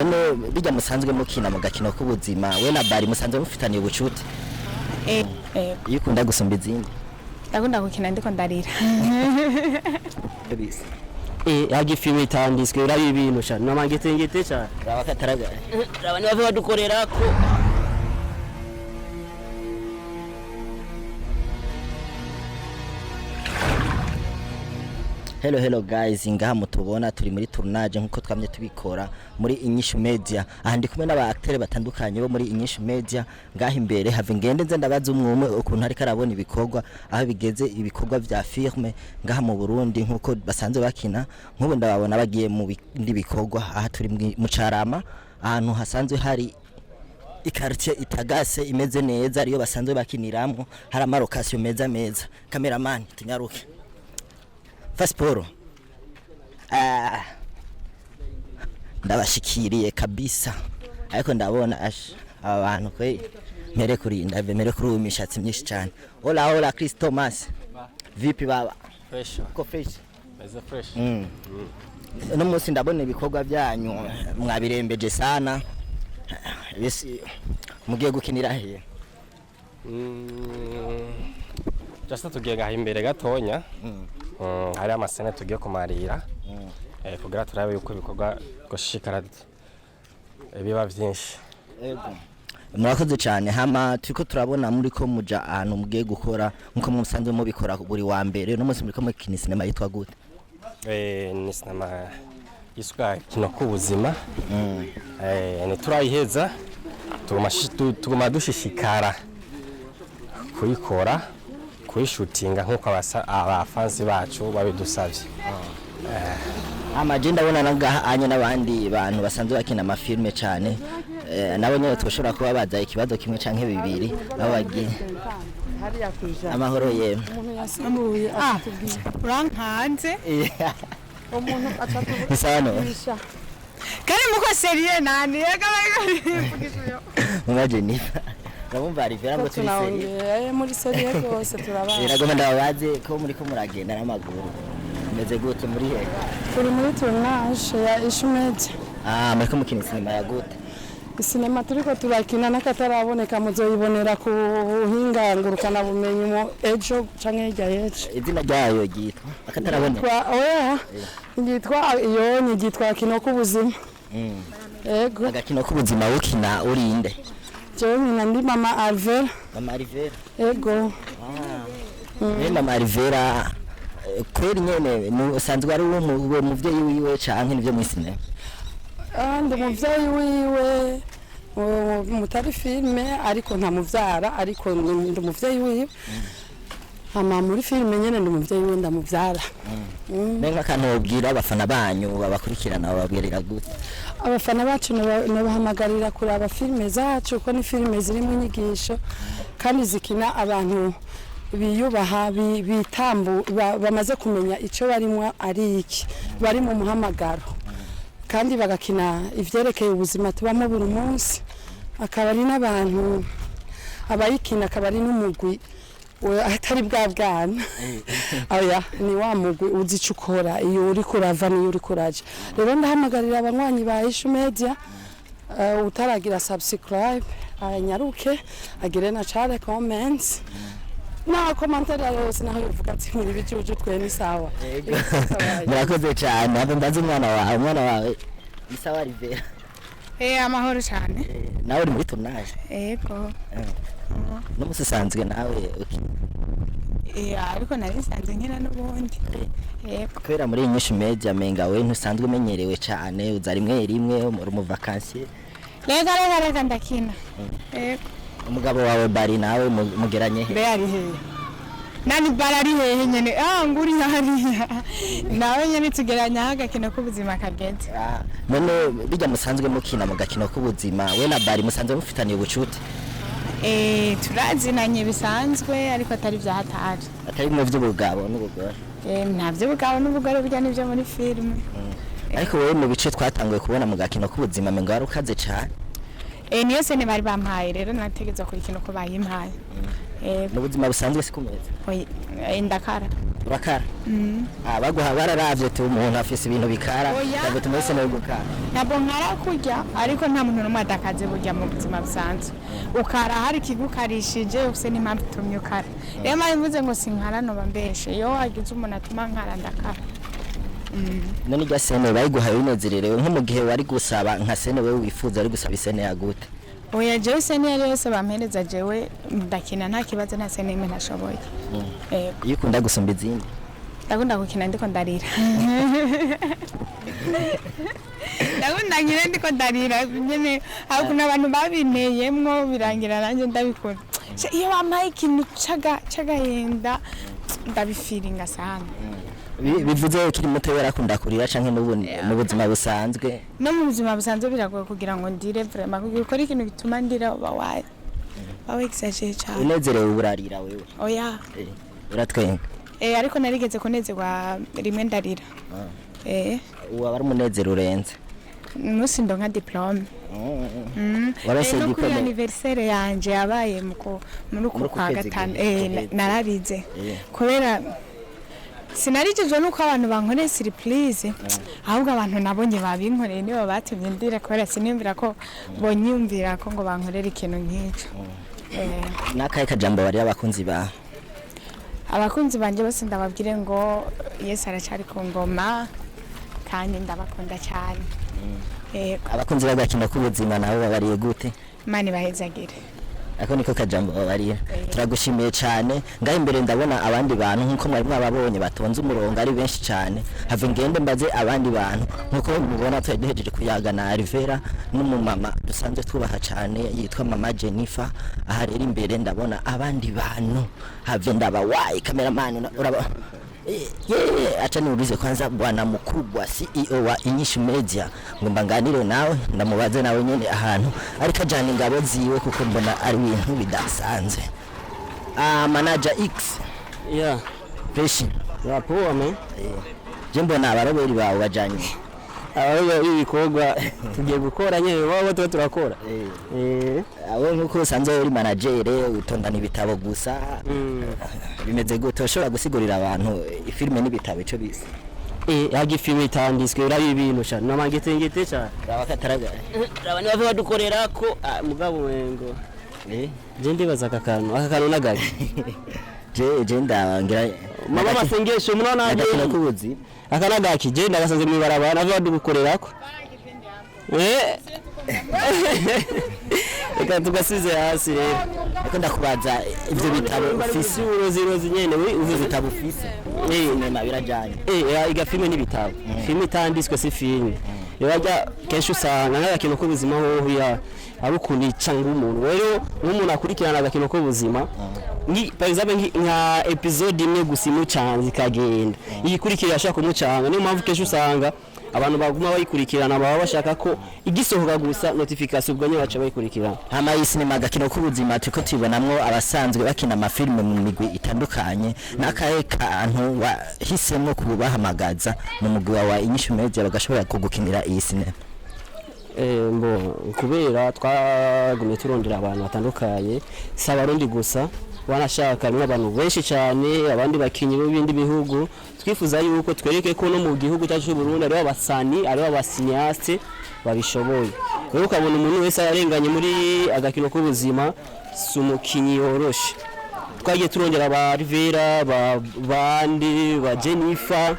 None bijya musanzwe mukina mu gakino k'ubuzima, we na Bari musanzwe mufitaniye ubucuti? Ego. Iyo ukunda gusumba izindi? Ndakunda gukina ndiko ndarira. Hagifi bitanditswe uraba ibintu cyane namangetengete cyane. Raba kataraga. Raba niba badukorerako. Hello hello guys, ngaha mutubona turi muri tournage nkuko twamye tubikora muri Inyishu Media. Aha ndi kumwe n'aba acteur batandukanye bo muri Inyishu Media. Ngaha imbere have ngende nze ndabaza umwe umwe ukuntu ariko arabona ibikorwa aho bigeze, ibikorwa vya firme ngaha mu Burundi nkuko basanzwe bakina. Nk'ubu ndababona bagiye mu bindi bikorwa. Aha turi mu Carama, ahantu hasanzwe hari ikartie itagase imeze neza, ariyo basanzwe bakiniramo, hari amarokasiyo meza meza. Cameraman tunyaruke. Fasiporo. Ah, ndabashikiriye kabisa, ariko ndabona ash aba bantu kwe mere kurinda mere kuri uyu mishatsi myinshi cyane. Hola hola, Chris Thomas, vipi baba? Fresh. Ko fresh? Meze fresh. Uno munsi ndabona ibikorwa byanyu mwabirembeje sana. Bisi mugiye gukinira he? Just tugiye ngaha imbere gatonya. Hari amasene tugiye kumarira. Kugira turabe yuko ibikorwa goshikara biba vyinshi. Murakoze cyane. Hama turiko turabona muri ko muja ahantu mugiye gukora nkuko musanzwe mubikora buri wa mbere. Uno munsi muriko mukina sinema yitwa gute? Ni sinema yiswa kino k'ubuzima. Ntiturayiheza, tuguma dushishikara kuyikora, kuyishutinga nkuko abafansi bacu babidusavye. Hama je ndabona nangaha anya n'abandi bantu basanzwe bakina amafilme cyane, nabo nyene twoshobora kuba baza ikibazo kimwe canke bibiri aho bagiye. Amahoro yemwe. Ah, urankanze. Ni sawa none? Kandi muko serie nani? Ega. Mama Jennifer, ndabumva Rivera ngo turi serie. Tunaongea muri serie rwose turabana. Nagomba ndababaze ko muriko muragenda n'amaguru, meze gute, muri hehe? Turi muri tournage ya Ishumedia. Ah, muriko mukina sinema ya gute? Sinema turiko turakina n'akataraboneka muzoyibonera ku buhinga ngurukana bumenyi mu ejo canke hirya y'ejo. Izina ryayo ryitwa akataraboneka? Oya, yitwa iyo ni ryitwa kino k'ubuzima. Ego. Agakino k'ubuzima wukina urinde? Jewe nkina ndi mama Alvera. Mama Rivera? Ego. Mwe mama Rivera, kweri nyene usanzwe ari uwo muvyeyi wiwe canke nivyo mw'isinema? Ah, ndi umuvyeyi wiwe mutari filime, ariko ntamuvyara, ariko ndi umuvyeyi wiwe. Hama muri filime nyene ndi umuvyeyi wiwe, ndamuvyara. Mbe nk'akantu wobwira abafana banyu babakurikirana, bababwirira gute? Abafana bacu nobahamagarira kuraba filime zacu, kuko ni filime zirimo inyigisho kandi zikina abantu biyubaha, bitambu bamaze kumenya icyo barimwo ari iki, bari mu muhamagaro, kandi bagakina ivyerekeye ubuzima tubamo buri munsi. Akaba ari n'abantu abayikina, akaba ari n'umugwi atari bwa bwana, oya, ni wa mugwi uzi ico ukora, iyo uriko urava n'iyo uriko uraja. Rero ndahamagarira abanywanyi ba Ishu Media, utaragira subscribe anyaruke agire na care comments na commentaire yose, naho yovuga ati muri bijuju twe ni sawa. Murakoze cane. Abo mbaze umwana wawe, umwana wawe ni sawa Rivera? Amahoro cyane. Nawe uri muri tournage? Ego. N'umunsi usanzwe nawe Ariko nari nsanzwe nkina n'ubundi. Ego. Kubera muri Inyishu Media menga we ntusanzwe umenyerewe cane, uza rimwe rimwe muri mu vacances. Reka reka reka, ndakina. Ego. Umugabo wawe Bari nawe mugeranye he? Mbe ari hehe? Nani bara ari hehe nyene? Ah, nguri hariya. Nawe nyene tugeranya aho agakino k'ubuzima kageze. Ah, none bijya musanzwe mukina mu gakino k'ubuzima, we na Bari musanzwe mufitaniye ubucuti? Turazinanye bisanzwe, ariko atari vya hatari. Atari bimwe vy'ubugabo n'ubugore? Nta vy'ubugabo n'ubugore, burya nivyo muri filime. Ariko wowe mu bice twatanguye kubona mu gakino k'ubuzima menga wari ukaze cane. Niyo sene bari bampaye, rero nategetswe kuyikina uko bayimpaye. Mu buzima busanzwe sikumeze? Oya, ndakara. Urakara? Ah, baguha bararavye tu umuntu afise ibintu bikara. Oya. Ntabwo tumuhe scène yo gukara. Ntabwo nkara kurya, ariko nta muntu n'umwe adakaze burya mu buzima busanzwe. Ukara hari ikigukarishije, ufise n'impamvu itumye ukara. Rero mpamvu mvuze ngo sinkara, noba mbeshe. Iyo hagize umuntu atuma nkara, ndakara. None irya scène bayiguhaye unezererewe? Nko mu gihe wari gusaba nka scène wewe wifuza, wari gusaba i scène ya gute? Oya, jewe scène iyo ari yose bampereza, jewe ndakina nta kibazo, nta scène imwe ntashoboye. Yego. Iyo ukunda gusumba izindi? Ndakunda gukina ndiko ndarira. Ndakunda nkina ndiko ndarira nyene. Hari ukuntu abantu babinteyemwo, birangira nanjye ndabikunda. Sha, iyo bampaye ikintu c'agahinda, ndabifiringa sana. Bivuze ukiri muto warakunda kurira, canke n'ubu mu buzima busanzwe? No mu buzima busanzwe biragoye kugira ngo ndire vraiment. Kugira ukore ikintu gituma ndira, uba wa exagéré cyane. Unezerewe urarira wewe? Oya. Eh, uratwenga? Eh, ariko narigeze kunezerwa rimwe ndarira. Eh. Ubu aba ari umunezero urenze. Umunsi ndonka diplôme. Warose No kuri diplôme? anniversaire yanje yabaye muri uku Muri uku kwa kwezi gatanu, eh, guheze. nararize kubera sinarijejwe nuko abantu bankoreye surprise, ahubwo abantu nabonye babinkoreye nibo batumye ndira, kubera siniyumvira ko bonyumvira ko ngo bankorere ikintu nk'ico. Eh. N'akahe kajambo bari abakunzi bawe? Abakunzi banje bose ndababwire ngo Yesu aracyari ku ngoma, kandi ndabakunda cyane. Yego. Abakunzi b'agakino k'ubuzima nabo babariye gute? Imana ibahezagire. Ako niko kajambo babarira. Turagushimiye cyane. Ngaho imbere ndabona abandi bantu, nkuko mwari mwababonye batonze umurongo ari benshi cyane. Have ngende mbaze abandi bantu. Nkuko mubona, twari duhejeje kuyaga na Alvera n'umumama dusanzwe twubaha cyane yitwa Mama Jennifer. Aha rero imbere ndabona abandi bantu, have ndaba wayi cameraman uraba. Yeah, acha niulize kwanza bwana mkubwa CEO wa Inyishu Media, ngomba nganire nawe, ndamubaze nawe nyene ahantu ariko ajana ingabo ziwe, kuko mbona ari ibintu bidasanzwe. Ah, manager X. Yeah. Fresh? Yeah, poa man. Je mbona abaroberi bawe bajanye. Aho ibikorwa tugiye gukora nyene baba tuba turakora. Eh. Awe nkuko usanzwe uri manager, utondana ibitabo gusa, bimeze gute? Ushobora gusigurira abantu ifilme n'ibitabo ico bisa? Eh, hagi filime itanditswe, urabi ibintu cyane. Namangete cyane. Raba kataragara. Raba niba badukorera ko ah, mugabo wengo. Eh. Je ndibaza aka kantu nagaki. Je ndabangira. Mama masengesho murabona. Agakino k'ubuzima. Aka nagaki je ndagasanze mwibarabara navyo badukorerako. Eh. Reka tugasize hasi rero. Ariko ndakubaza ivyo bitabo ufise. Urozi rozi nyene we. Ivyo bitabo ufise, sinema birajanye? Eh, iga filime n'ibitabo. Filime itanditswe si filime. Rero ajya kenshi usanga nk'agakino k'ubuzima hoho ya ari ukuntu ica ng'umuntu. Rero nk'umuntu akurikirana agakino k'ubuzima, par exemple nka épisode imwe gusa imucanze ikagenda, iyikurikira ashaka kumucanga. Niyo mpamvu kenshi usanga abantu baguma bayikurikirana, baba bashaka ko igisohoka gusa notification, ubwo nyine baca bayikurikirana. Hama iyi sinema Agakino k'ubuzima turiko tubonamwo abasanzwe bakina amafilime mu migwi itandukanye. N'akahe kantu wahisemwo kubahamagaza mu mugwi wawe Inyishu Media bagashobora kugukinira iyi sinema? Eh, mbo kubera twagumye turondera abantu batandukanye, si Abarundi gusa, wanashaka harimo abantu benshi cyane, abandi bakinyi b'ibindi bihugu. Twifuza yuko twereke ko no mu gihugu cyacu cy'u Burundi hariho abasani, hariho aba cinéastes babishoboye. Rero ukabona umuntu wese arenganye muri agakino k'ubuzima si umukinyi yoroshe. Twagiye turondera ba Rivera, ba bandi ba Jennifer.